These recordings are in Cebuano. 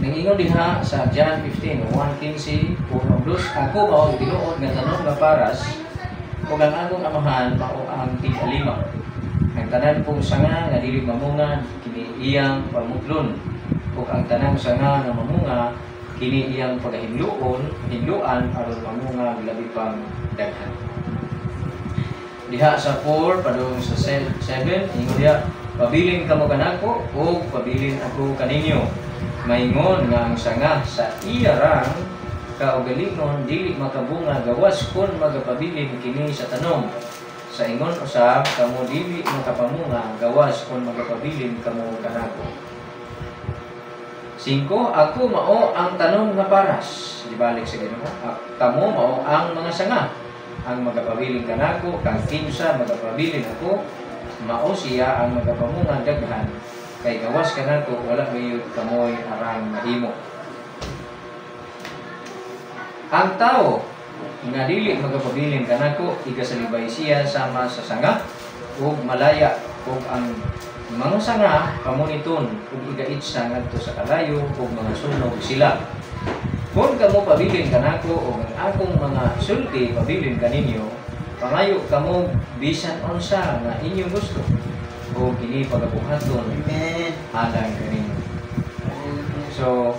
Nangingon diha sa John 15, 1:15, 1:2, "Ako mao ang tinuod nga tanom nga paras, ug ang akong Amahan mao ang tig-alima. Ang tanan kong sanga nga dili mamunga, kini iyang pamutlon. Ug ang tanang sanga nga mamunga, kini iyang pagahinloon, hinloan aron mamunga labi pang daghan." Diha sa 4 padung sa 7, ingon diha, "Pabilin kamo kanako ug pabilin ako kaninyo. Maingon nga ang sanga sa iyarang kaugalingon dili makabunga gawas kon magapabilin kini sa tanom. Sa ingon usab kamo dili makapamunga gawas kon magapabilin kamo kanako." 5, "Ako mao ang tanom nga paras," gibalik sa Ginoo. "Kamo mao ang mga sanga. Ang magapabilin kanako kang kinsa magapabilin ako, mao siya ang magapamunga daghan, kay gawas kanako wala gayud kamoy arang mahimo. Ang tao nga dili magapabilin kanako, igasalibay siya sama sa sanga ug malaya, ug ang mga sanga pamuniton ug igaitsa ngadto sa kalayo ug mga sunog sila. Kung kamo pabilin kanako ug ang akong mga sulti pabilin kaninyo, pangayo kamo bisan unsa nga inyong gusto ug kini pagabuhaton Amen. Alang kaninyo." So,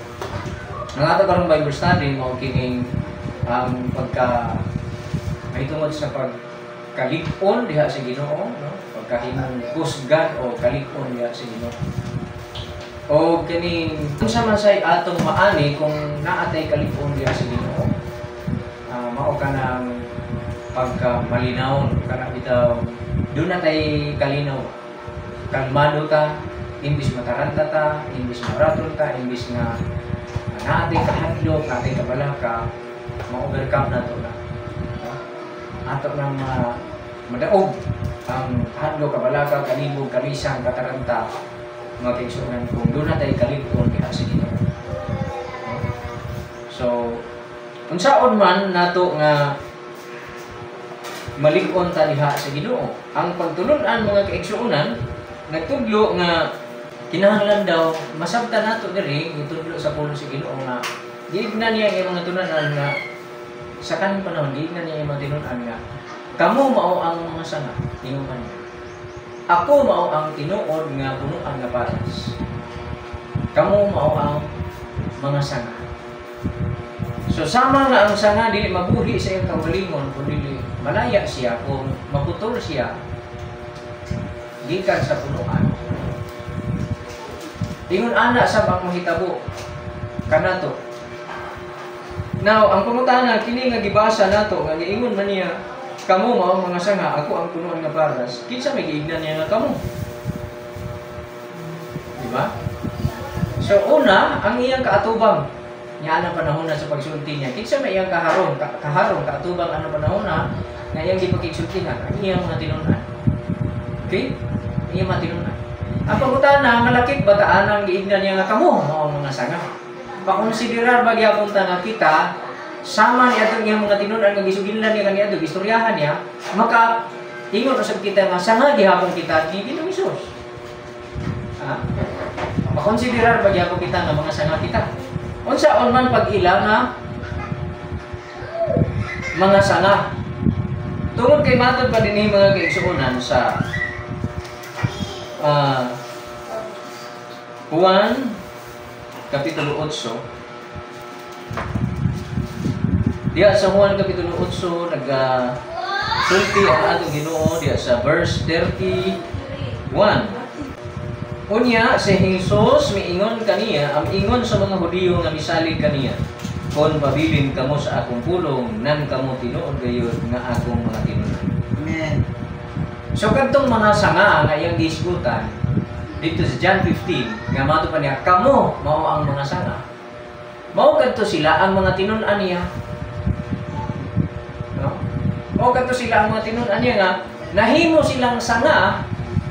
ang ato karong Bible study mao kining ang pagka mahitungod sa pagkalig-on diha sa Ginoo, no? Pagkahimong kusgan o kalig-on diha sa Ginoo. O kining unsa man say atong maani kung naa tay kalig-on diha sa Ginoo? Mao kanang pagka malinawon kana bitaw, duna tay kalinaw, kalmado ta imbis mataranta ta, imbis maratol ta, imbis nga naa tay kahadlok, naa tay kabalaka, ma-overcome nato na, no? Ato nang madaog ang kahadlok, kabalaka, kalibog, kalisang, kataranta, mga kaigsuonan, kung duna tay kalig-on diha sa Ginoo, no? So unsaon man nato nga malig-on ta diha sa Ginoo? Ang pagtulun-an, mga kaigsuonan, nagtudlo nga kinahanglan daw masabtan nato diri gitudlo sa pulong sa Ginoo nga giignan niya ang mga tulunan nga sa kaning panahon, giignan niya ang mga tinun-an nga kamo mao ang mga sanga. Ingon man niya, "Ako mao ang tinuod nga punuan nga paras, kamo mao ang mga sanga." So sama nga ang sanga dili mabuhi sa iyang kaugalingon kun dili malaya siya, kung maputol siya gikan sa punuan. Ingon ana sab ang mahitabo kanato. Now, ang pangutana kini nga gibasa nato nga giingon man niya, "Kamo mao ang mga sanga, ako ang punuan nga paras." Kinsa may giignan niya nga kamo? Di ba? So una, ang iyang kaatubang niya anang panahon na sa pagsulti niya. Kinsa may iyang kaharong kaatubang anang panahon na nga iyang gipakigsultihan? Ang iyang mga tinun-an. Okay? Ang iyang mga tinun-an. Ang pangutana, malakip ba ta anang giignan niya nga kamo mao ang mga sanga? Pakonsiderar ba gyapon ta nga kita sama ni atong iyang mga tinun-an nga gisugilan niya kaniadto, gistoryahan niya, maka ingon usab kita nga sanga gihapon kita ni Ginoong Hesus? Ha? Pakonsiderar ba gyapon kita nga mga sanga kita? Unsaon man pag-ila nga mga sanga? Tungod kay matod pa dinhi, mga kaigsuonan, sa Juan Kapitulo 8. Diya sa Juan Kapitulo 8, naga sulti ang atong Ginoo diya sa verse 31. Unya si Jesus miingon kaniya, ang ingon sa mga Hudiyo nga misalig kaniya, "Kon pabilin kamo sa akong pulong, nan kamo tinuod gayud nga akong mga tinun-an." Amen. So kadtong mga sanga nga iyang gihisgutan dito sa John 15 nga mato pa niya, "Kamo mao ang mga sanga." Mao kadto sila ang mga tinun-an niya. No? Mao kadto sila ang mga tinun-an niya nga nahimo silang sanga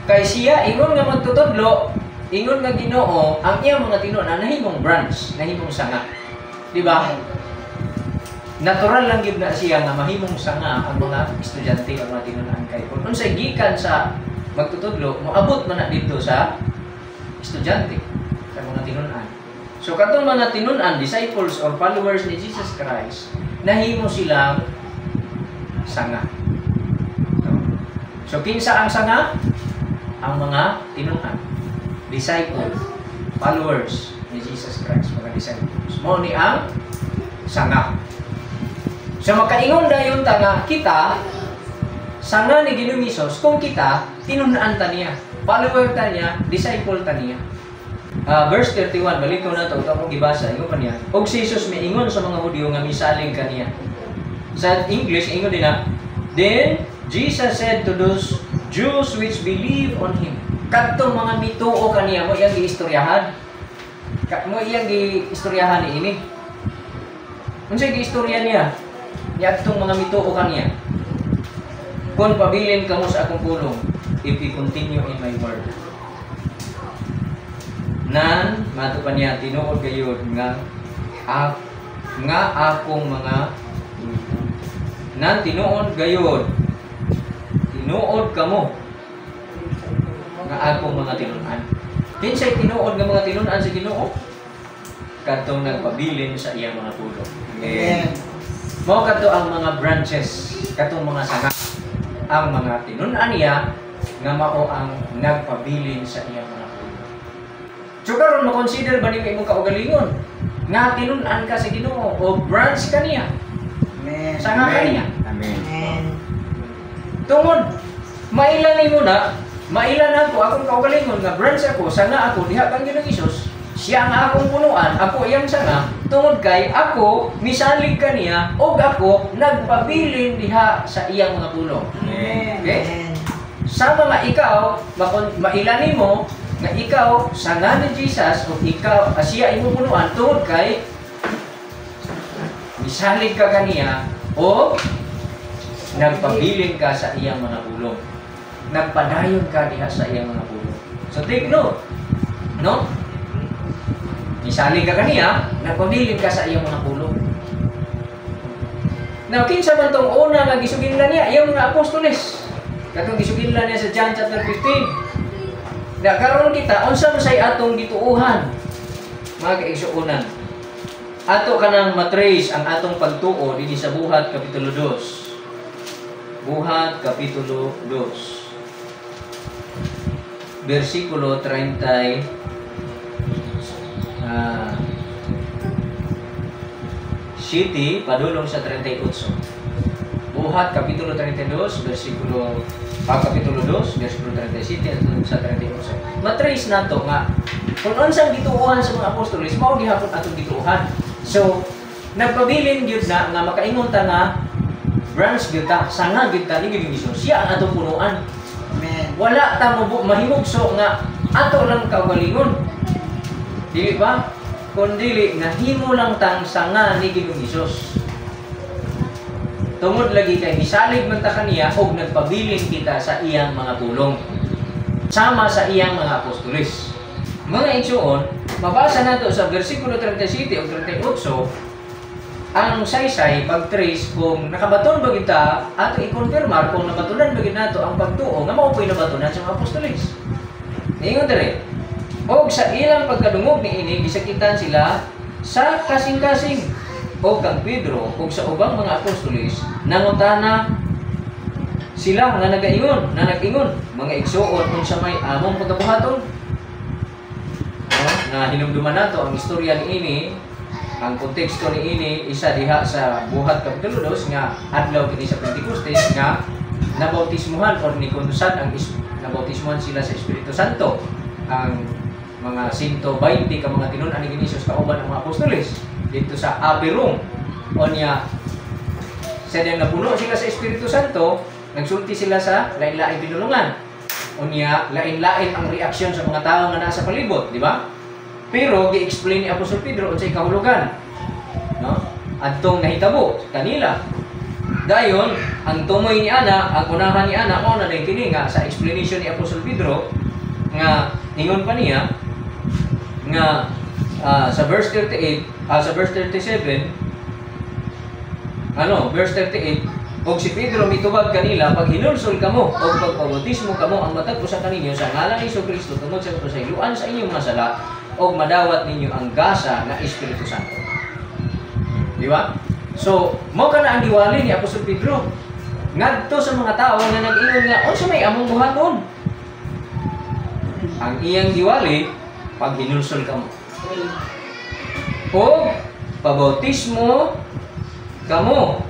kay siya ingon nga magtutudlo, ingon nga Ginoo, ang iyang mga tinun-an nahimong branch, nahimong sanga. Di ba? Natural lang gyud na siya nga mahimong sanga ang mga estudyante, ang mga tinun-an, kay kung unsay gikan sa magtutudlo, moabot man na dito sa estudyante, sa mga tinun-an. So katong mga tinun-an, disciples or followers ni Jesus Christ, nahimo silang sanga. So kinsa ang sanga? Ang mga tinun-an, disciple, followers ni Jesus Christ, mga disciples. Mao ni ang sanga. So makaingon dayon ta nga kita sanga ni Ginoong Hesus kung kita tinun-an ta niya, follower ta niya, disciple ta niya. Verse 31, balik ko na to, ito akong gibasa, ingon pa niya. Og si Jesus miingon sa mga Hudyo nga misalig kaniya. Sa English, ingon din na, "Then Jesus said to those Jews which believe on Him." Kadtong mga mituo kaniya, mao iyang giistoryahan. Mao iyang giistoryahan ni ini. Unsay giistorya niya? Niadtong mga mituo kaniya. "Kung pabilin kamo sa akong pulong," if you continue in my word. Nan, mato pa niya, tinuod gayud nga akong mga nan tinuod gayud, tinuod kamo nga akong mga tinun-an. Kinsay tinuod nga mga tinun-an sa Ginoo? Kadtong nagpabilin sa iyang mga pulong. Amen. Mao kadto ang mga branches, katong mga sanga. Ang mga tinun-an niya nga mao ang nagpabilin sa iyang mga pulong. So karon, ma-consider ba nimo imong kaugalingon nga tinun-an ka sa Ginoo o branch ka niya? Amen. Sanga ka niya? Amen. Amen. Tungod maila nimo na, maila na ako akong kaugalingon nga branch ako, sanga ako diha kang Ginoong Hesus, siya ang akong punuan, ako iyang sanga, tungod kay ako misalig kaniya ug ako nagpabilin diha sa iyang mga pulong. Amen. Okay? Amen. Sama nga ikaw, maila nimo nga ikaw sanga ni Jesus o ikaw siya imong punuan tungod kay misalig ka kaniya o nagpabilin ka sa iyang mga pulong. Nagpadayon ka diha sa iyang mga pulong. So take note, no? Misalig ka kaniya, nagpabilin ka sa iyang mga pulong. Now, kinsa man tong una nga gisuginlan niya? Iyang mga apostoles. Katong gisuginlan niya sa John chapter 15. Na karon kita, unsa man say atong gituuhan, mga kaigsuonan? Ato kanang matrace ang atong pagtuo dinhi sa Buhat kapitulo 2. Buhat kapitulo 2. Bersikulo 30 7 padulong sa 38. Buhat kapitulo 32 bersikulo kapitulo 2 bersikulo 37 hangtod sa 38. Matrace nato nga kung unsang gituohan sa mga apostoles, mao gihapon atong gituohan. So, nagpabilin gyud na nga makaingon ta nga branch gyud ta, sanga gyud ta ni Ginoong Hesus. Siya ang atong punuan. Amen. Wala ta mo mahimugso nga ato lang kaugalingon. Dili ba? Kun dili nga himo lang tang sanga ni Ginoong Hesus. Tungod lagi kay misalig man ta kaniya og nagpabilin kita sa iyang mga pulong. Sama sa iyang mga apostoles. Mga igsuon, mabasa nato sa bersikulo 37 o 38 ang saysay pag-trace kung nakabaton ba kita ato i-confirmar kung nabatunan ba gid nato ang pagtuo nga mao po'y nabatunan sa mga apostoles. Niingon diri, og sa ilang pagkadungog niini, gisakitan sila sa kasing-kasing. Og kang Pedro ug sa ubang mga apostoles nangutana sila nga nagaingon, na nag-ingon, "Mga igsuon, unsa may among pagkabuhaton?" No? Na hinumduman nato ang istorya niini, ang konteksto niini isa diha sa Buhat kapitulo 2 nga adlaw kini sa Pentecostes nga nabautismuhan or nikunsad ang nabautismuhan sila sa Espiritu Santo ang mga 120 ka mga tinun-an ni Jesus kauban ang mga apostoles dito sa upper room. Onya sa diyang napuno sila sa Espiritu Santo, nagsulti sila sa lain-lain pinulungan. Unya lain-lain ang reaksyon sa mga tao nga nasa palibot, di ba? Pero gi-explain ni Apostol Pedro unsay kahulugan, no, adtong nahitabo kanila. Dayon ang tumoy ni ana, ang unahan ni ana, mao na din kini nga sa explanation ni Apostol Pedro nga ingon pa niya nga sa verse 38, sa verse 37, ano, verse 38, "Og si Pedro mitubag kanila, paghinulsol kamo og pagpabautismo kamo ang matag usa kaninyo sa ngalan ni Kristo tungod sa kapasayloan sa inyong mga sala, og madawat ninyo ang gasa nga Espiritu Santo. Di ba? So, mao kana ang giwali ni Apostol Pedro ngadto sa mga tao nga nag-ingon nga unsa may among buhaton. Ang iyang giwali, paghinulsol kamo o pabautismo kamo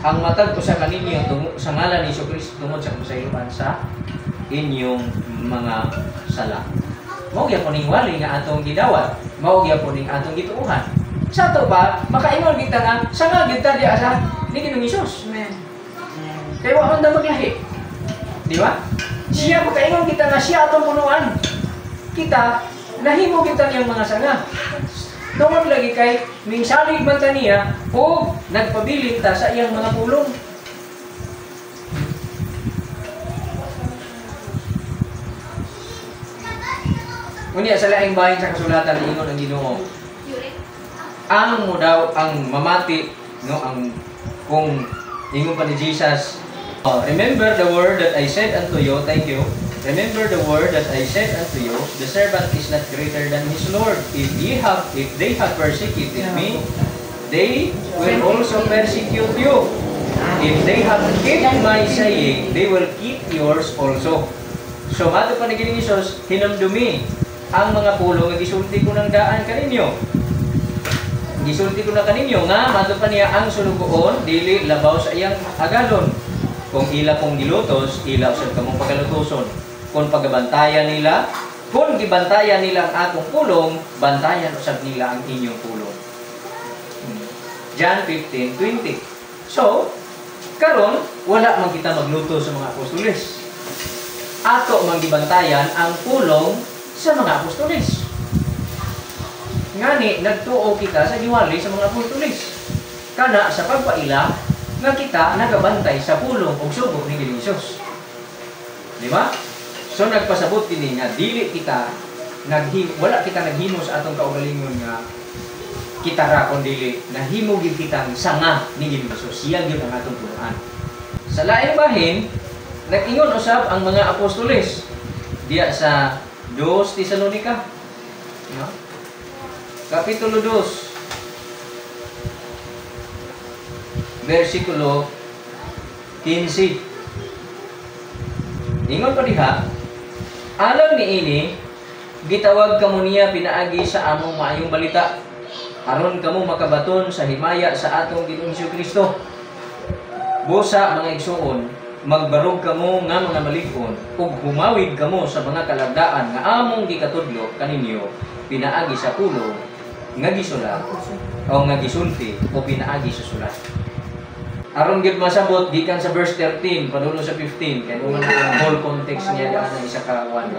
ang matag usa kaninyo sa ngalan ni Jesucristo tungod sa kasayloan sa inyong mga sala. Mao gyapon ning wali nga atong gidawat, mao gyapon ning atong gituohan. Sa ato ba makaingon kita nga sanga gyud ta diha sa ni Ginoong Hesus. Amen. Kay wa man ta maglahi. Di ba? Siya makaingon kita nga siya atong punuan. Kita nahimo kita niyang mga sanga. Tungod lagi kay mingsalig man ta niya o nagpabilin ta sa iyang mga pulong. Unya sa laing bahin sa kasulatan niingon ang Ginoo. Ang mo daw ang mamati, no, ang kung ingon pa ni Jesus, remember the word that I said unto you, thank you. Remember the word that I said unto you, the servant is not greater than his Lord. If they have persecuted me, they will also persecute you. If they have kept my saying, they will keep yours also. So, mato pa ni Ginoong Hesus, hinumdumi ang mga pulong nga gisulti ko ng daan kaninyo. Gisulti ko na kaninyo nga mato pa niya ang sulugoon dili labaw sa iyang agalon. Kung ila kong gilutos, ila usab kamong pagalutoson. Kung pagabantayan nila, kung gibantayan nila ang akong pulong, bantayan usab nila ang inyong pulong. John 15:20. So, karon wala man kita magluto sa mga apostoles. Ato man gibantayan ang pulong sa mga apostoles. Ngani nagtuo kita sa giwali sa mga apostoles. Kana sa pagpaila nga kita nagabantay sa pulong ug sugo ni Ginoong Hesus. Di ba? So nagpasabot kini nga dili kita wala kita naghimo sa atong kaugalingon nga kita ra kon dili nahimo gid kitang sanga ni Ginoong Hesus. Siya gyud ang atong punuan. Sa laing bahin, nag-ingon usab ang mga apostoles diya sa 2 Tesalonica. No? Kapitulo 2 versikulo 15. Ingon pa diha, alam niini, gitawag kamo niya pinaagi sa among maayong balita, aron kamo makabaton sa himaya sa atong Ginoong Jesucristo. Busa mga igsuon, magbarog kamo nga mga malig-on ug humawid kamo sa mga kalagdaan nga among gikatudlo kaninyo pinaagi sa pulong nga gisulat o nga gisulti o pinaagi sa sulat. Aron gyud masabot gikan sa verse 13 padulong sa 15 kay man ang whole context niya daan ang isa ka one.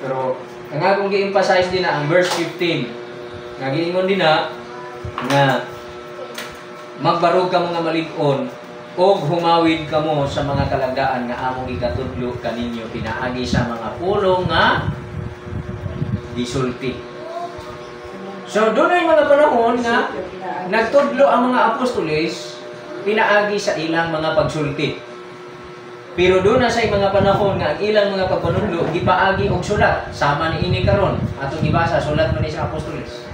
Pero ang akong gi-emphasize din na ang verse 15 nga giingon din na nga magbarog kamo nga malig-on og humawid kamo sa mga kalagdaan nga among gikatudlo kaninyo pinaagi sa mga pulong nga gisulti. So dunay mga panahon nga nagtudlo ang mga apostoles pinaagi sa ilang mga pagsulti. Pero doon na sa mga panahon nga ang ilang mga pagpanudlo gipaagi og sulat, sama ni ini karon atong gibasa sulat man ni sa apostoles.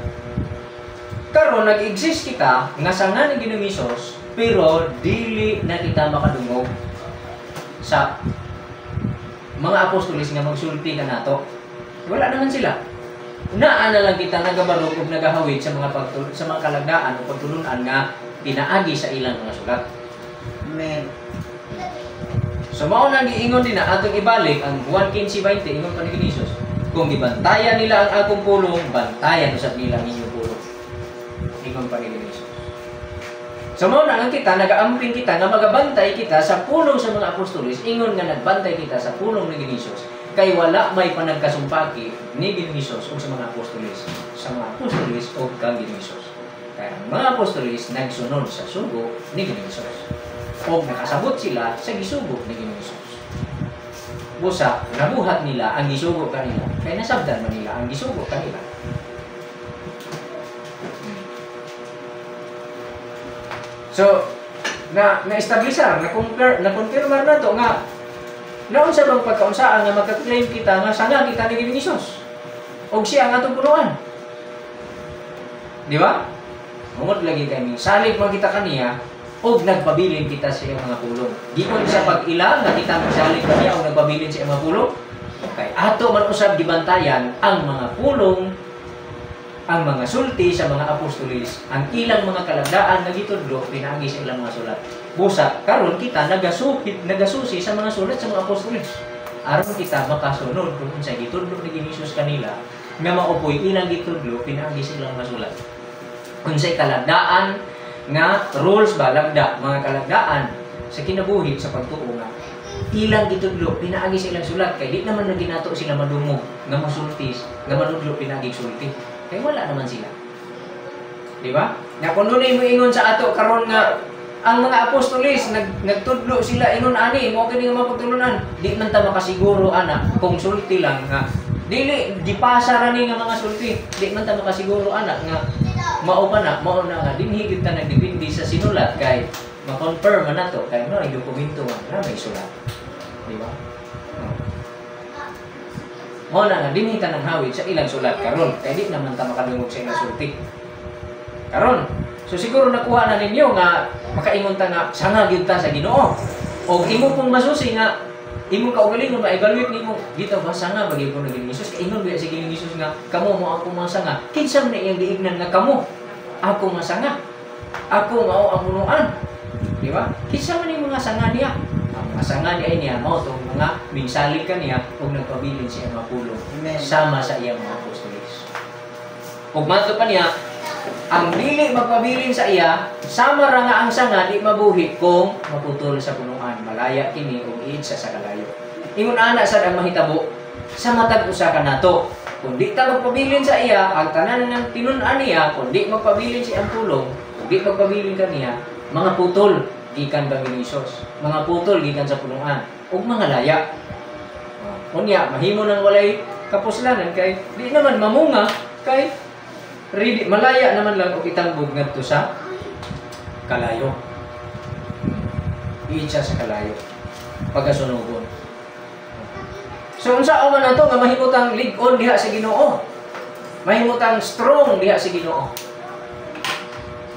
Karon nag-exist kita nga sanga ni Ginoong Hesus, pero dili na kita makadungog sa mga apostoles nga magsulti kanato. Wala naman sila. Naa na lang kita nagabarog ug nagahawid sa mga sa mga kalagdaan o pagtulunan nga pinaagi sa ilang mga sulat. Amen. So mao nang giingon din na atong ibalik ang Juan 15:20, ingon pa ni Jesus, kung gibantayan nila ang akong pulong, bantayan usab nila ang inyong pulong. Ingon pa ni Jesus. So mao na ang kita nagaamping kita nga magabantay kita sa pulong sa mga apostoles, ingon nga nagbantay kita sa pulong ni Jesus. Kay wala may panagkasumpaki ni Ginoong Hesus ug sa mga apostoles, sa mga apostoles ug kang Ginoong Hesus. Kaya ang mga apostoles nagsunod sa sugo ni Ginoong Hesus. O nakasabot sila sa gisugo ni Ginoong Hesus. Busa, nabuhat nila ang gisugo kanila. Kaya nasabdan man nila ang gisugo kanila. So, na-establisar, na-confirmar na to nga naunsa bang pagkaunsaan nga magka-claim kita nga sanga kita ni Ginoong Hesus. Og siya ang atong punuan. Di ba? Tungod lagi kay misalig man kita kaniya og nagpabilin kita sa iyang mga pulong. Gikan sa pag-ila nga kita misalig kaniya og nagpabilin sa iyang mga pulong, kay ato man usab gibantayan ang mga pulong, ang mga sulti sa mga apostolis, ang ilang mga kalagdaan nga gitudlo pinaagi sa ilang mga sulat. Busa karon kita nagasusi sa mga sulat sa mga apostolis. Aron kita makasunod kung unsay gitudlo ni Jesus kanila nga maopoy ilang gitudlo pinaagi sa ilang mga sulat. Unsay kalagdaan nga rules ba lagda mga kalagdaan sa kinabuhi sa pagtuo nga ilang gitudlo pinaagi sa ilang sulat, kay di naman na ginato sila madungog nga mosultis nga manudlo pinaagi sulti. Kay wala naman sila. Di ba? Na kung dunay mo ingon sa ato karon nga ang mga apostolis nagtudlo sila ingon ani mo kini nga mapagtulunan, di man ta makasiguro ana kung sulti lang nga dili gipasa ra ni nga mga sulti, di man ta makasiguro ana nga mao pa na mao na nga dinhi gyud ta nagdepende sa sinulat kay ma-confirm man nato kay no ay dokumento nga may sulat. Di ba? Mao na nga dinhi ta nanghawid sa ilang sulat karon kay di naman ta makadungog sa ilang sulti. Karon, so siguro nakuha na ninyo nga makaingon ta nga sanga gyud ta sa Ginoo. Og imo pong masusi nga imong kaugalingon ma-evaluate nimo dito ba sanga ba gyud ko naging Jesus, kay ingon ba sa Ginoong Jesus nga kamo mo ako mga sanga, kinsa man iyang giignan nga kamo ako nga sanga, ako mao ang punuan. Di ba? Kinsa man yung mga sanga niya? Ang mga sanga niya ay niya mao tong mga mingsalig kaniya ug nagpabilin sa iyang mga pulong. Amen. Sama sa iyang mga apostoles. Ug mato pa niya, ang dili magpabilin sa iya, sama ra nga ang sanga di mabuhi kung maputol sa punuan, malaya kini ug iidsa sa kalayo. Ingon ana sad ang mahitabo sa matag usa ka nato. Kung di ta magpabilin sa iya, ang tanan ng tinun-an niya, kung di magpabilin sa iyang pulong, kung di magpabilin kaniya, mga putol gikan kang Jesus, mga putol gikan sa punuan ug mga laya. Unya mahimo nang walay kapuslanan kay di naman mamunga kay ready, malaya naman lang og itangbog ngadto sa kalayo. Iitsa sa kalayo pagkasunugon. So unsa man nato nga mahimutang lig-on diha sa Ginoo, mahimutang strong diha sa Ginoo,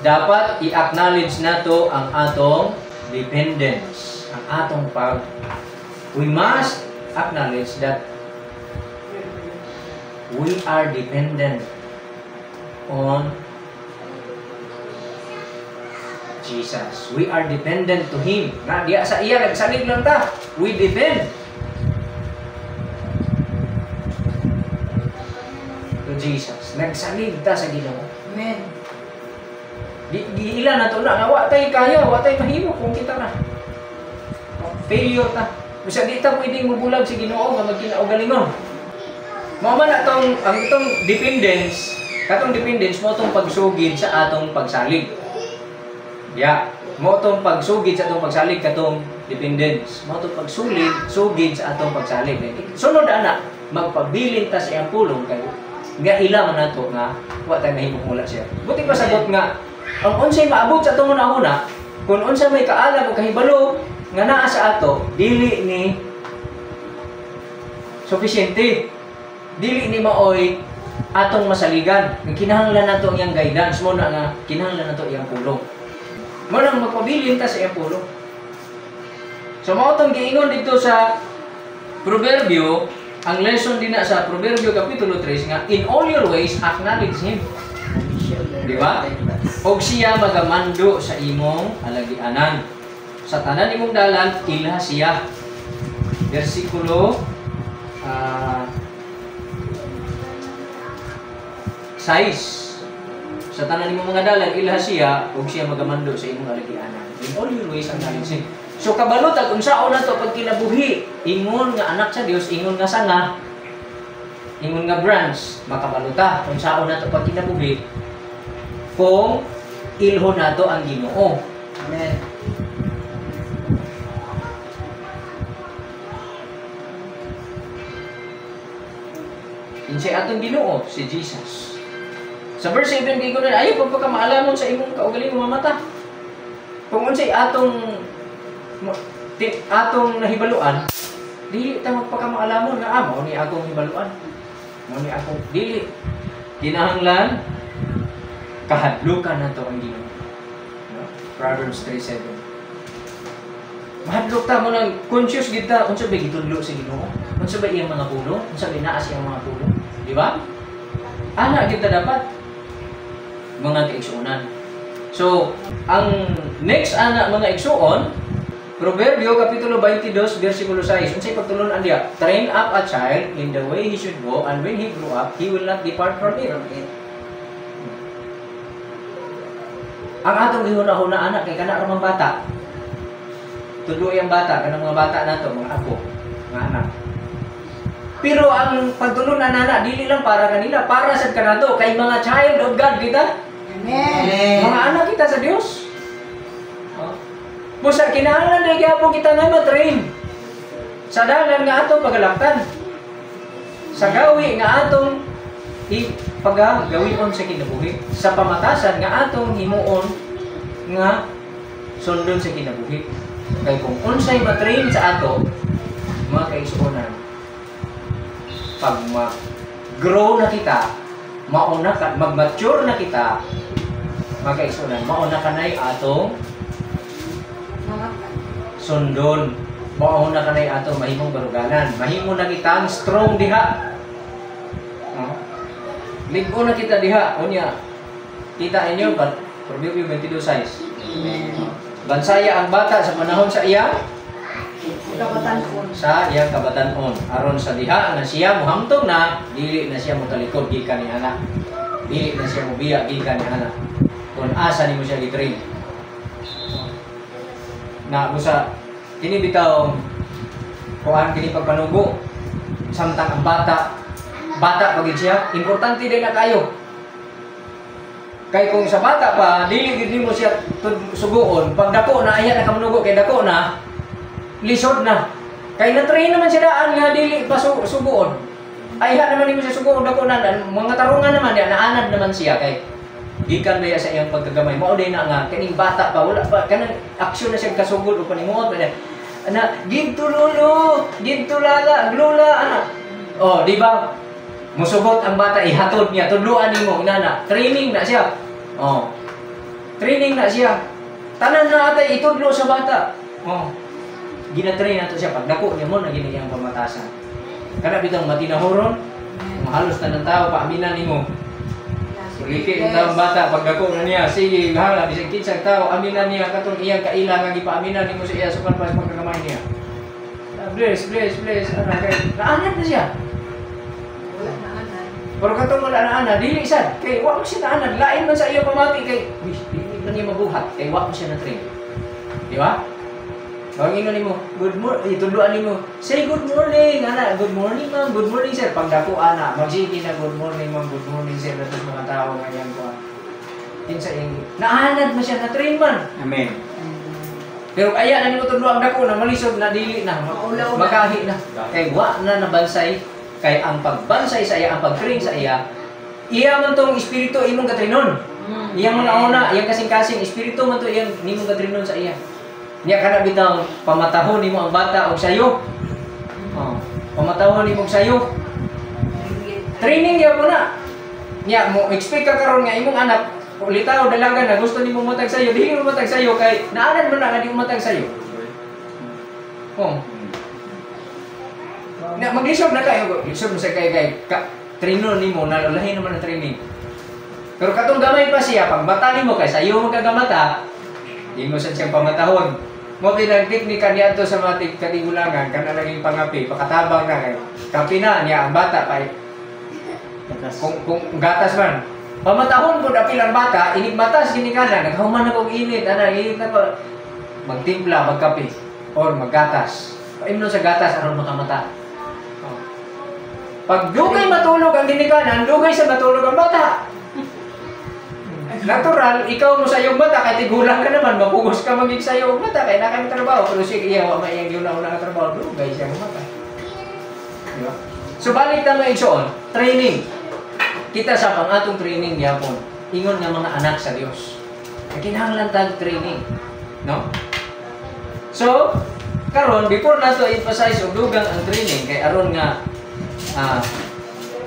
dapat i-acknowledge nato ang atong dependence, ang atong pag. We must acknowledge that we are dependent on Jesus. We are dependent to Him. Na diya sa iya nagsalig lang ta. We depend to Jesus. Nagsalig ta sa Ginoo. Amen. Giila na to na nga wa tay kaya, wa tay mahimo kung kita na. Failure ta. Bisag di ta pwedeng mobulag sa Ginoo nga magkinaugalingon. Mao man atong ang itong dependence, katong dependence mo tong pagsugid sa atong pagsalig. Ya, mo tong pagsugid sa atong pagsalig katong dependence. Mo tong pagsulig, sugid sa atong pagsalig. Sunod ana, magpabilin ta sa iyang pulong kay nga ila man nato nga wa tay mahimo kung wala siya. Buti pa sagot nga ang unsay maabot sa atong una-una, kung unsa may kaalam o kahibalo nga naa sa ato, dili ni sufficiente. Dili ni maoy atong masaligan. Kinahanglan nato ang iyang guidance, mo na nga kinahanglan nato iyang pulong. Mo nang magpabilin ta sa iyang pulong. So mao tong giingon dito sa Proverbio, ang lesson din na sa Proverbio kapitulo 3 nga in all your ways acknowledge Him. Di ba? Og siya magamando sa imong alagianan. Sa tanan imong dalan ilha siya. Bersikulo 6. Sa tanan imong mga dalan ilha siya ug siya magamando sa imong alagianan. In all your ways acknowledge Him. So kabalo tag unsaon nato pag kinabuhi, ingon nga anak sa Dios, ingon nga sanga, ingon nga branch, makabalo ta unsaon nato pag kinabuhi kung ilho nato ang Ginoo. Amen. Kinsay atong Ginoo? Si Jesus. Sa verse 7 gigo na ayaw pagpakamaalamon sa imong kaugalingong mamata. Kung unsay atong atong nahibaluan, dili ta magpakamaalamon nga amo ni akong hibaluan. Mo ni ako dili kinahanglan kahadlukan nato ang Ginoo. No? Proverbs 3:7. Mahadlok ta mo nang conscious gid ta unsa ba gitudlo sa Ginoo? Unsa ba iyang mga pulong? Unsa ba naa sa iyang mga pulong? Di ba? Ana gid ta dapat, mga kaigsuonan. So, ang next ana, mga igsuon, Proverbio kapitulo 22 versikulo 6. Unsay pagtulon-an diya? "Train up a child in the way he should go, and when he grew up, he will not depart from it." From it. Ang atong gihuna-huna ana kay kana ra man bata. Tudlo ang bata, kanang mga bata nato, mga apo, mga anak. Pero ang pagtulun-an ana dili lang para kanila, para sad kanato kay mga child of God kita. Amen. Mga anak kita sa Dios. Oh. Busa kinahanglan na gyapon kita nga ma-train sa dalan nga atong pagalaktan. Sa gawi nga atong pagagawion sa kinabuhi. Sa pamatasan nga atong himuon nga sundon sa kinabuhi. Kay kung unsay ma-train sa ato, mga kaigsuonan, pag ma-grow na kita, mauna ka, mag-mature na kita, mga kaigsuonan, mauna kanay atong sundon. Mauna kanay atong mahimong baruganan. Mahimo na kitang strong diha. No? Lig-o na kita diha. Unya, kita inyo, but Proverbio 22:6. Amen. Bansaya ang bata sa panahon sa iya Kabatan-on. Sa iyang kabatan-on, aron sa diha nga siya mohamtong na, dili na siya motalikod gikan ni ana. Dili na siya mobiya gikan ni ana. Kung asa nimo siya gitrain. Na busa kini bitaw kuan kini pagpanugo samtang ang bata bata pa gid siya, importante din na kayo. Kay kung sa bata pa dili gid nimo siya suguon, pag dako na aya na kamunugo, kay dako na, lisod na. Kay na-train naman siya daan nga dili pa suguon. Ayha naman nimo siya suguon dako na, mga tarungan naman diya, naanad naman siya kay gikan ba sa iyang pagkagamay. Mao din na nga kining bata pa, wala pa kanang aksyon na siya kasugod o panimuot na ana, "Give to lolo, give to lala, lula," ana. Oh, di ba? Musugot ang bata, ihatod niya, tudluan nimo inana, training na siya. Oh. Training na siya. Tanan na atay itudlo sa bata. Oh. Gina-train nato siya pag dako niya mo na gini iyang pamatasan. Kana bitong matinahuron, kung halos tanan tao paaminan nimo. Uliki ang taong bata pag dako na niya, sige bahala bisag kinsang tao aminan niya katong iyang kaila nga gipaaminan nimo sa iya sukan pa sa pagkagamay niya. Ah, bless, bless, bless, ana kay naanad na siya. Wala na anad. Pero katong wala na anad, dili sad kay wa mo siya naanad, lain man sa iya pamati kay uy, dili man niya mabuhat kay wa mo siya na train. Di ba? Bang ino nimo, good morning, itudloan nimo, say good morning, ana, good morning ma'am, good morning sir. Pag dako ana, magsige na good morning ma'am, good morning sir, natos mga tao nga yan ko. Kinsa iyang naanad man siya, na train man. Amen. Pero kaya na nimo tudloan dako na malisod na dili na, Maulaw na. makahi na. Kay wa na nabansay, kay ang pagbansay sa iya, ang pag-train sa iya, iya man tong espiritu imong gatrinon. Iyang mga una, iyang kasing-kasing espiritu man to iyang nimong gatrinon sa iya. Niya kana bitaw pamatahon nimo ang bata og sayo. Oh, pamatahon nimo og sayo. Training gyud na. Niya mo expect ka karon nga imong anak ulitaw dalaga na gusto nimo matag sayo, dili mo matag sayo kay naanad mo na nga di mo matag sayo. Oh. Na maglisod na kayo, lisod mo sa kay kay ka, trainer nimo na lahi naman ang training. Pero katong gamay pa siya pag mata nimo kay sayo mo kagamata, di mo sad siyang pamatahon. Mo kinang teknika niya to sa mga katigulangan kana laging pangapi, pakatabang na kay kape na niya ang bata kay kung gatas man. Pamatahon pud apil ang bata, inig matas kini kana, naghuman na kog init, ana init na ko. Magtimpla, magkape or maggatas. Paimnon sa gatas aron makamata. Oh. Pag dugay matulog ang ginikanan, dugay sa matulog ang bata. Natural, ikaw mo sa iyong mata, kay tigulang ka naman, mapugos ka magig sa iyong mata, kay na kami trabaho. Pero siya, iya, wa may iyang una-una nga trabaho, dugay siya ang mata. Di ba? So, balik na mga igsoon, training. Kita sa pang atong training yapon, ingon nga mga anak sa Dios. Kaya kinahanglan tag training. No? So, karon before nato emphasize og dugang ang training, kay aron nga,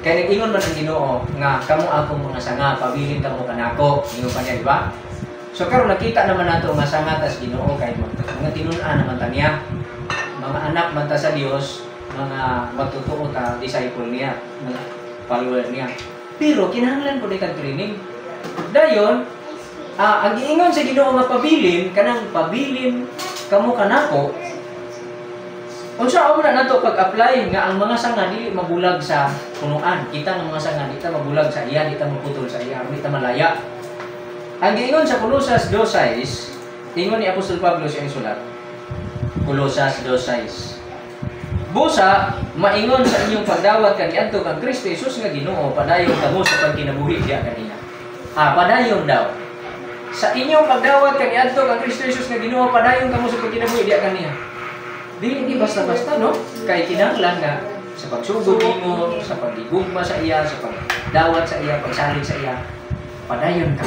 Kay nag-ingon man ang Ginoo nga kamo akong mga sanga, pabilin kamo kanako. Ingon pa niya, di ba? So karon nakita naman nato nga sanga tas Ginoo kay mga tinun-an naman ta niya. Mga anak man ta sa Dios, mga magtotoo ta, disciple niya, mga follower niya. Pero kinahanglan pud tag training. Dayon, ang giingon sa Ginoo nga pabilin, kanang pabilin kamo kanako, unsa amo na nato pag-apply nga ang mga sanga dili mabulag sa punuan. Kita nga mga sanga di ta mabulag sa iya, di ta maputol sa iya, di ta malaya. Ang giingon sa Colosas 2:6, ingon ni Apostol Pablo sa iyang sulat. Colosas 2:6. Busa maingon sa inyong pagdawat kaniadto kang Kristo Jesus nga Ginoo, padayon kamo sa pagkinabuhi diha kaniya. Padayon daw. Sa inyong pagdawat kaniadto kang Kristo Jesus nga Ginoo, padayon kamo sa pagkinabuhi diha kaniya. Dili ni basta-basta, no? Kay kinahanglan nga sa pagsugod nimo, sa pagigugma sa iya, sa pagdawat sa iya, pagsalig sa iya, padayon ka.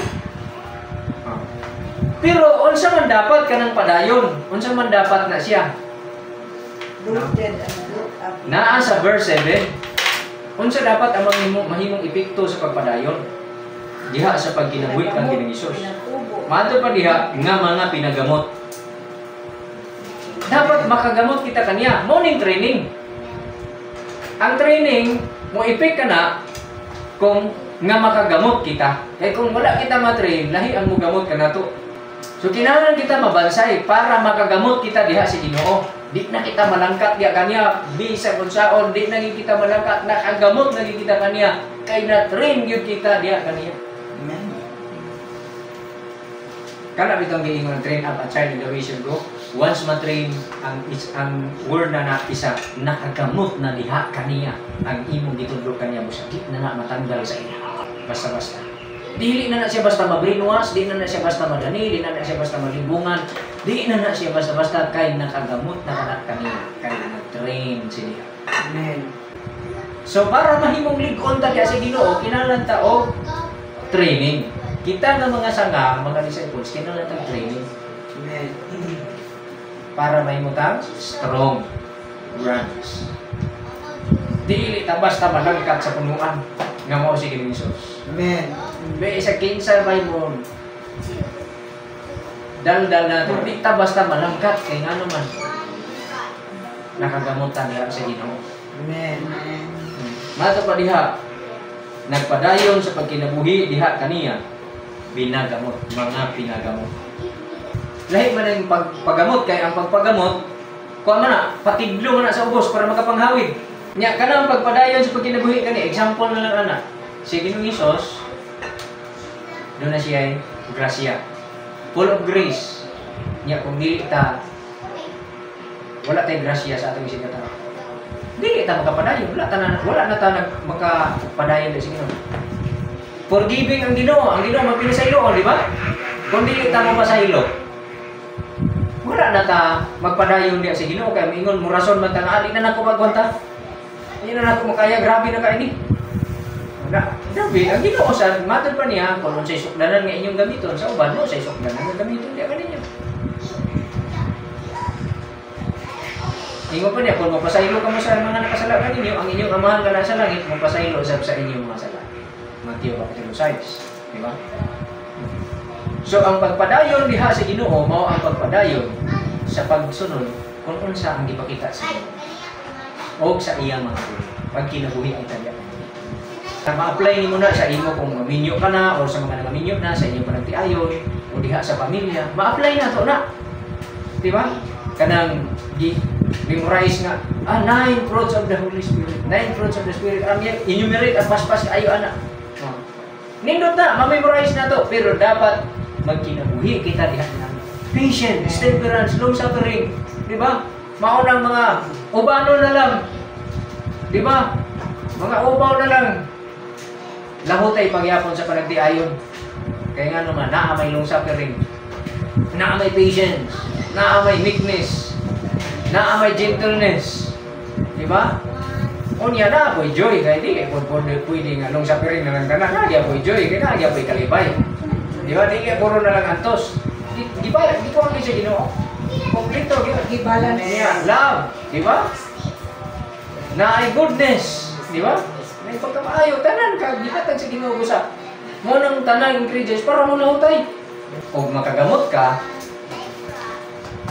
Pero unsa man dapat kanang padayon? Unsa man dapat na siya? Rooted and built up. Naa sa verse 7. Unsa dapat ang mahimong epekto sa pagpadayon? Diha sa pagkinabuhi kang Ginoong Hesus. Pinag-ubo. Maadto pa diha nga mga pinagamot. Dapat makagamot kita kaniya. Morning training. Ang training, mo epek ka na kung nga makagamot kita. Kay kung wala kita matrain, lahi ang mugamot ka nato. So kinahanglan kita mabansay para makagamot kita diha sa Ginoo. Di na kita malangkat diha kaniya, bisag unsaon, di na kita malangkat, nakagamot na kita kaniya, kay na-train gyud kita diha kaniya. Amen. Kana bitong giingon, "Train up a child in the way should go." Once ma-train ang is ang word na na isa, nakagamot na diha kaniya ang imong gitudlo kaniya, busa di na na matanggal sa iya. Basta-basta. Dili na na siya basta ma-brainwash, di na na siya basta madani, di na na siya basta malibungan, di na na siya basta-basta kay nakagamot na kana kaniya, kay na-train siya. Amen. So para mahimong lig-on ta diha sa Ginoo, kinahanglan ta og training. Kita nga mga sanga, mga disciples, kinahanglan tag training Amen. Para mahimo tang strong branch. Dili ta basta malangkat sa punuan nga mao si Ginoong Jesus. Amen. Be sa kinsa may mo daldal na to, di ta basta malangkat kay ngano man nakagamot ta diha sa Ginoo. Amen. Mato pa diha, nagpadayon sa pagkinabuhi diha kaniya, binagamot, mga pinagamot. Lahi man ang pagpagamot kay ang pagpagamot, kuha man na, patidlo man na sa ubos para makapanghawid. Nya kanang pagpadayon sa pagkinabuhi kani, example na lang ana. Si Ginoong Hesus, doon na siya ay grasya. Full of grace. Nya kung dili ta, wala tay grasya sa atong isig katawo, dili ta makapadayon, wala na ta nag makapadayon sa Ginoo. Forgiving ang Ginoo mapinasaylo, di ba? Kung dili ta mapasaylo, wala na ta magpadayon diya sa Ginoo kay moingon mo rason man ta nga, "Ah, di na nako magwanta. Di na nako makaya, grabe na ka ini." Wala. Grabe, ang Ginoo sa matod pa niya, kung unsay sukdanan nga inyong gamiton sa uban mo, say sukdanan nga gamiton diya kaninyo. Ingon pa niya, kung mapasaylo ka mo sa mga nakasala kaninyo, ang inyong amahan nga nasa langit, mapasaylo usab sa inyong mga sala. Mateo Kapitulo 6. Di ba? So, ang pagpadayon diha sa Ginoo, mao ang pagpadayon sa pagsunod kung unsa ang gipakita sa Ginoo o sa iyang mga pulong. Pagkinabuhi ang taliya. Na ma-apply nimo na sa imo kung maminyo ka na o sa mga nagaminyo na sa inyong panagtiayon o diha sa pamilya, ma-apply na to na. Di ba? Kanang gi memorize nga nine fruits of the Holy Spirit, nine fruits of the Spirit. Ang yan, enumerate ang paspas ayo ana. Oh. Nindot na, ma-memorize na to, pero dapat magkinabuhi kita diha na. Patience, temperance, long suffering, di ba? Mao nang mga ubano na lang. Di ba? Mga ubaw na lang. Lahutay pagyapon sa panagtiayon. Kaya nga naman, naa may long suffering, naa may patience, naa may meekness, naa may gentleness. Di ba? Unya na ako'y joy kay di kay pwede pwede nga long suffering na lang tanan, naa ako'y joy kay naa ako'y kalipay. Di ba? Dili puro na lang antos. Di ba? Di ko ang sa Ginoo. Kompleto gyud. Gibalance. Niya, love, di ba? Naay goodness, di ba? Naay pagkamaayo. Kaayo tanan ka gihatag sa Ginoo sa mo nang tanan ingredients para mo lahutay. Og makagamot ka,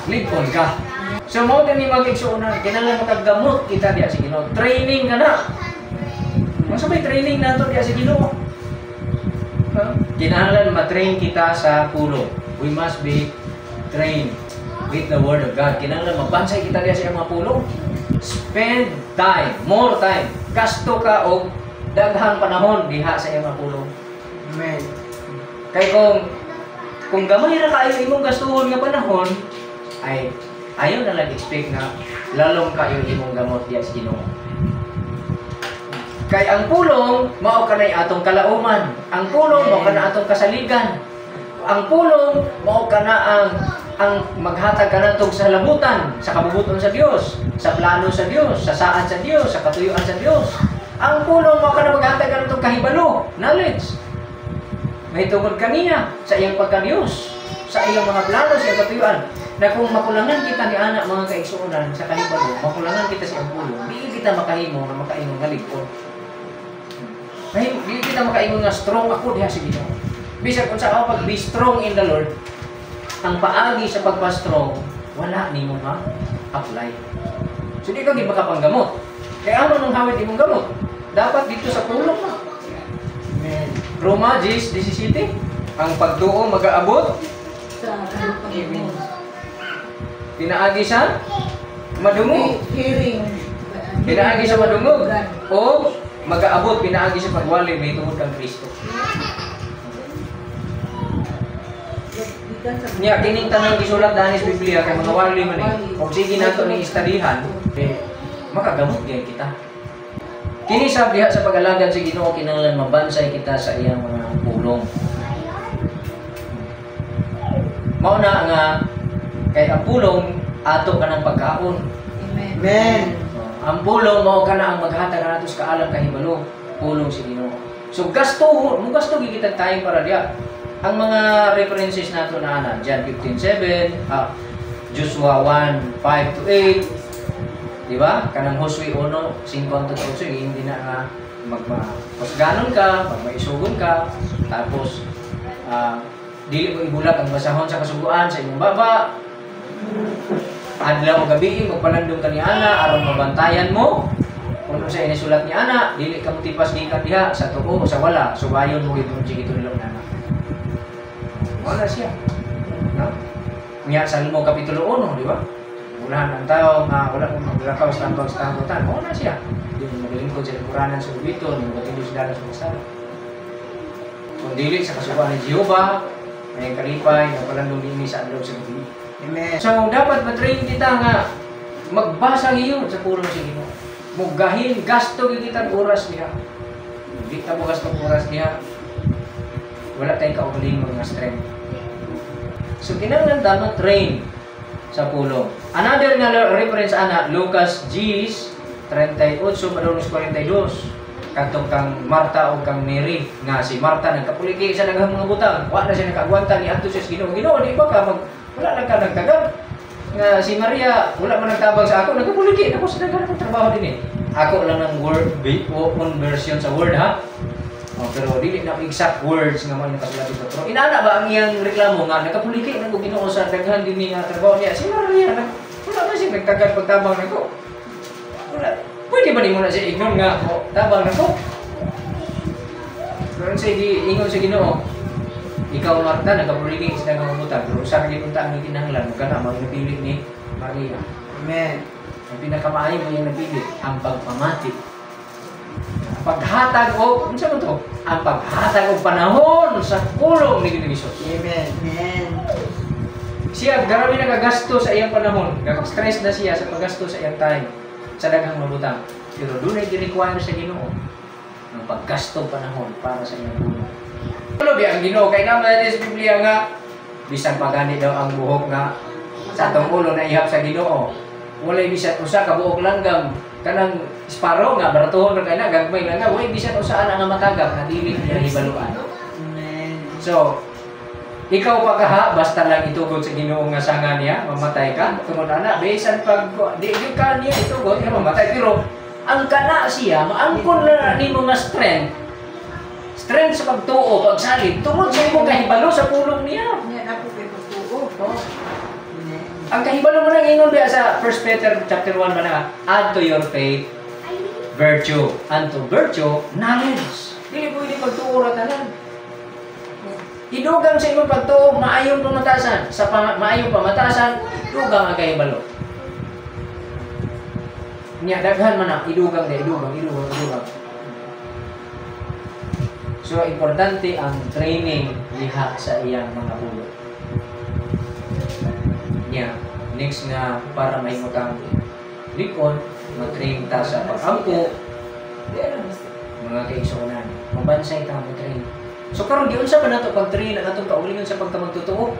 lig-on ka. So mao gani mga igsuonan, kinahanglan makagamot kita diha sa Ginoo. Training ka na. Unsa may training nato diha sa Ginoo? Ha? Kinahanglan ma-train kita sa pulong. We must be trained with the Word of God. Kinahanglan mabansay kita diha sa iyang mga pulong. Spend time, more time. Gasto ka og daghang panahon diha sa iyang mga pulong. Amen. Kay kung gamay ra kaayo imong gastuhon nga panahon, ay ayaw na lang expect nga lalom kayo imong gamot diha sa Ginoo. Kay ang pulong mao kanay atong kalauman. Ang pulong mao kana atong kasaligan. Ang pulong mao kana ang maghatag kanatong sa labutan, sa kabubuton sa Dios, sa plano sa Dios, sa saad sa Dios, sa katuyuan sa Dios. Ang pulong mao kana maghatag kanatong kahibalo, knowledge. May tungod kaniya sa iyang pagka-Diyos, sa iyang mga plano, sa iyang katuyuan. Na kung makulangan kita ni anak mga kaigsuonan sa kahibalo, makulangan kita sa iyang pulong, di kita makahimo nga makaingon nga lig-on. Dili kita makaingon nga strong ako diha sa Ginoo. Bisag unsa ako pag be strong in the Lord, ang paagi sa pagpa-strong, wala nimo ma-apply. So di ka gid makapanggamot. Kaya ano nung hawit imong gamot? Dapat dito sa pulong na. Amen. Roma 10:17, ang pagtuo magaabot Sa Amen. Pinaagi sa madungog. Hearing. Pinaagi sa madungog o magaabot pinaagi sa pagwali may tungod kang Kristo. Nya kining tanang gisulat dani sa Biblia kay mga wali man eh. Kung sige nato ning istadihan, eh, makagamot gyud kita. Kini sa diha sa pag-alagad sa Ginoo kinahanglan mabansay kita sa iyang mga pulong. Mao na nga kay ang pulong ato kanang pagkaon. Amen. Amen. Ang pulong mao kana ang maghatag nato sa kaalam kahibalo, pulong sa Ginoo. So gasto mo gasto gid kita time para diha. Ang mga references nato na ana, John 15:7, Joshua 1:5-8, di ba? Kanang Josue 1:5-8, hindi na nga magma-kusganon ka, magmaisugon ka, tapos dili mo ibulag ang basahon sa kasuguan sa imong baba. Adlaw o gabi magpalandong ka ni ana aron mabantayan mo. Kung sa inisulat ni ana, dili ka motipas gikan diha sa tuo o sa wala, subayon mo gid sige gitudlo na. Wala siya. No? Nya Salmo kapitulo 1, di ba? Unahan ang tao nga wala mong maglakaw sa tambag sa tambutan. Wala siya. Di mo maglingkod sa lingkuranan sa gubito, di mo matindog sa dalan sa masala. Kung dili sa kasuguan ni Jehova, may kalipay nga palandong niini sa adlaw sa gabi. Amen. So dapat matrain kita nga magbasa giyon sa pulong sa Ginoo. Mugahin gasto gyud kita oras diha. Di ta mo gasto oras diha. Wala tayong kaugalingon nga strength. So kinahanglan ta ma-train sa pulong. Another nga reference ana Lucas 10:38-42. Kadtong kang Marta o kang Mary nga si Marta nagkapuliki sa daghang mga butang, wa na siya nakaagwanta ni adto siya sa Ginoo. Ginoo, di ba ka mag wala lang ka nagtagal? Nga si Maria wala man nagtabang sa ako, nagkapuliki ako sa daghang akong trabaho din eh. Ako lang ng word own version sa word ha. Oh, pero dili na exact words nga man nakasulat dito. Pero inana ba ang iyang reklamo nga nagkapuliki nang Ginoo sa daghan dinhi nga trabaho niya? Si Maria wala man siya nagtagal pagtabang nako. Wala. Pwede ba nimo na siya ingon nga oh, tabang nako? Pero sa ingon sa Ginoo, ikaw Marta nagkapuliki sa daghang butang, pero usa ka gyud unta ang gikinahanglan mo kana mao napili ni Maria. Amen. Ang pinakamaayo mo iyang napili ang pagpamati. Ang paghatag og unsa man to? Ang paghatag og panahon sa pulong ni Ginoong Hesus. Amen. Amen. Siya grabe nagagasto sa iyang panahon, nagka-stress na siya sa paggasto sa iyang time sa daghang mabutang. Pero dunay gi-require sa Ginoo ang paggasto panahon para sa iyang pulong. Ano di ang Ginoo kay naman sa Biblia nga bisan pagani daw ang buhok nga sa atong ulo na ihap sa Ginoo. Walay bisan usa ka buok langgam kanang sparrow nga baratuhon ra kay na gagmay lang nga walay bisan usa ana nga matagak nga dili niya hibaluan. Amen. So ikaw pa kaha basta lang itugot sa Ginoo nga sanga niya mamatay ka tungod ana bisan pag di gyud ka niya itugot nga mamatay pero Ang kana siya, maangkon na nimo nga strength. Strength sa pagtuo, pagsalig, tungod sa imong kahibalo sa pulong niya. Nya ako kay pagtuo. Oh. Amen. Ang kahibalo mo nang ingon biya sa 1 Peter chapter 1 man na, "Add to your faith virtue, and to virtue knowledge." Dili pwede pagtuo ra tanan. Idugang sa imong pagtuo maayong pamatasan. Sa maayong pamatasan, dugang ang kahibalo. Nya daghan man na idugang na idugang, idugang, idugang. So importante ang training diha sa iyang mga bulo. Nya, next nga para mahimutang likon, matrain ta sa pag-ampo, mga kaigsuonan. Mabansay ta mo train. So karon, giunsa pa nato pag-train ang atong kaugalingon sa pagkamagtotoo?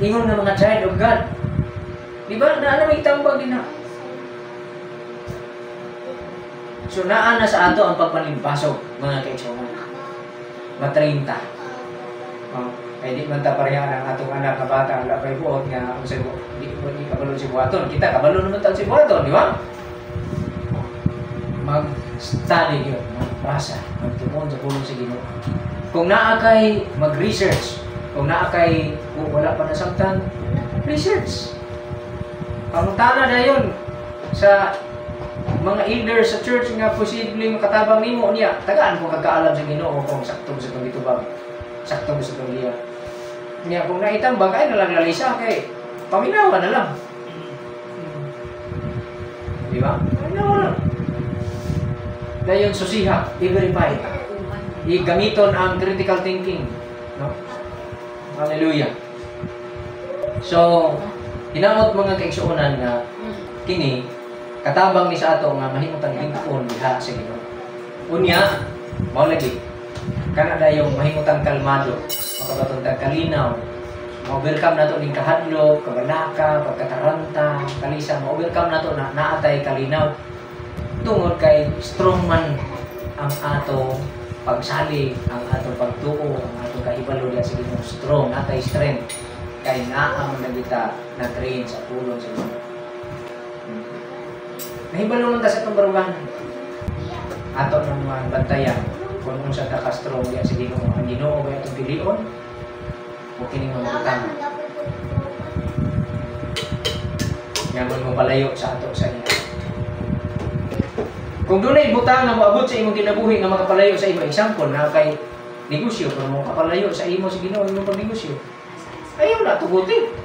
Ingon nga mga child of God. Di ba? Naa na may tambag din na. So naa na sa ato ang pagpanimpasok, mga kaigsuonan. Matrain ta. Oh, kay di man ta pareha ang atong anak nga bata, wala pa'y buot nga unsay di kabalo si buhaton. Kita kabalo naman ta si buhaton, di ba? Mag-study yun, magbasa, magtuon sa pulong sa Ginoo. Kung naa kay mag-research, kung naa kay kung wala pa nasabtan, research. Pangutana na yun sa mga elders sa church nga posible makatabang nimo niya. Tagaan kung kagkaalam sa Ginoo kung sakto sa itong gitubag, sakto sa itong liya. Niya kung naitambag ay nalang lalisa kay paminawa na lang. Di ba? Paminawa lang. Dayon susiha, i-verify. Igamiton ang critical thinking, no? Hallelujah. So, hinaot, mga kaigsuonan, nga kini katabang ni sa ato nga mahimutang lingkon diha sa Ginoo. Unya, mao lagi kana dayong mahimutang kalmado, makabaton tag kalinaw, ma-overcome nato ning kahadlok, kabalaka, pagkataranta, kalisa, ma-overcome nato na naatay kalinaw. Tungod kay strong man ang ato pagsalig, ang atong pagtuo, ang atong kahibalo diha sa Ginoo, strong, natay strength kay naa man na kita na train sa pulong sa Ginoo. Nahibalo man ta sa atong baruganan. Ato nang mga bantayan kung unsa ta ka strong diha sa Ginoo. Ang Ginoo ba atong pilion o kining mga butang nga mo palayo sa ato sa iya? Kung dunay butang nga moabot sa imong kinabuhi nga makapalayo sa imo, example na kay negosyo, pero mo kapalayo sa imo sa Ginoo imong pagnegosyo. Ayaw na tugutin.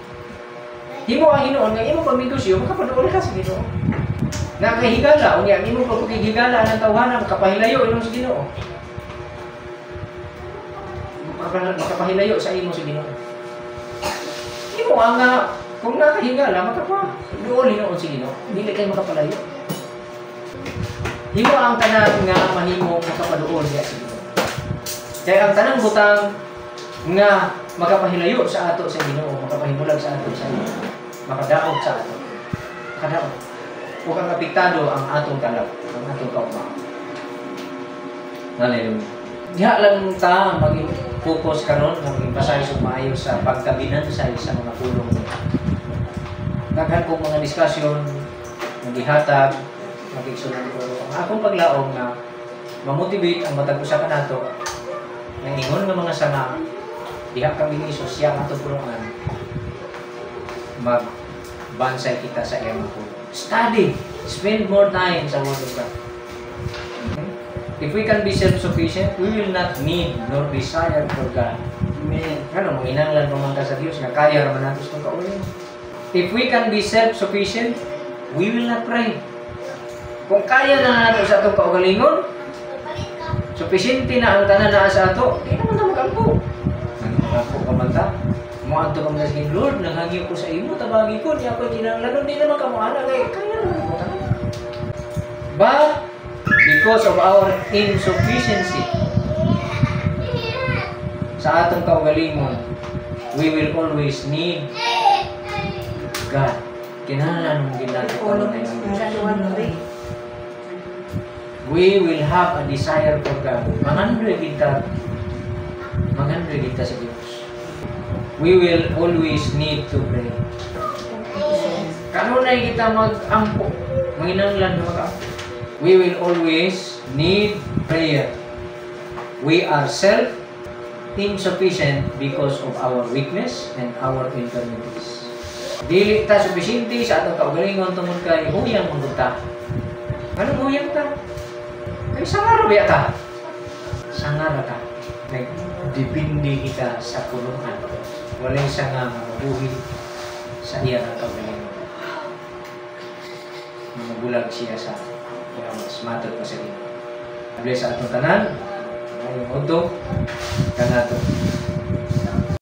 Himo ang hinuon nga imong pagnegosyo makapaduol ka sa Ginoo. Na kay higala, unya ang imong pagkikigala ng tawhana makapahilayo imong sa Ginoo. Makapahilayo sa imo sa Ginoo. Himo ang nga kung nakahigala makapaduol hinuon sa Ginoo, dili kay makapalayo. Himo ang tanan nga mahimo makapaduol diha sa Ginoo. Kaya ang tanang butang nga makapahilayo sa ato sa Ginoo, makapahimulag sa ato sa Ginoo, makadaog sa ato. Makadaog. Ug ang apektado ang atong kalap, ang atong kaugma. Hallelujah. Diha lang ta maging focus karon nga mag-emphasize og maayo sa pagkabinansay sa mga pulong. Daghan kong mga discussion, magihatag, magigsunan ko. Ang akong paglaom nga mamotivate ang matag usa ka nato nga ingon nga mga sanga diha kami ni Jesus, siya ang atong pulungan, magbansay kita sa iyang mga pulong. Study, spend more time sa Word of God. Okay? If we can be self-sufficient, we will not need nor desire for God. Amen. Ano, manginanglan pa man ka sa Dios nga kaya ra man nato sa kaugalingon. If we can be self-sufficient, we will not pray. Kung kaya na nato sa atong kaugalingon, sufficiente na ang tanan naa sa ato, di naman ta mag-ampo. Nag-ampo ka man ta. Moadto ka man sa Ginoo, "Lord, nanghangyo ko sa imo, tabangi ko, di ako kinahanglan." Di naman ka moana kay kaya naman mo tanan. But because of our insufficiency sa atong kaugalingon, we will always need God. Kinahanglan mo gid nato Ulo, kanunay ang Diyos. 1, 3. We will have a desire for God. Mangandoy kita. Mangandoy kita sa Diyos. We will always need to pray. Kanunay kita mag-ampo. Manginanglan nga maka. We will always need prayer. We are self insufficient because of our weakness and our infirmities. Dili ta sufisyente sa atong kaugalingon tungod kay huyang man gud ta. Anong huyang ta? Kay sanga ra biya ta. Sanga ra ta. Nagdepende kita sa punuan. Walay sanga nga mabuhi sa iya nga kaugalingon. Mabulag siya sa gawas, matod pa sa Ginoo. Bless sa atong tanan. Maayong udto kanato.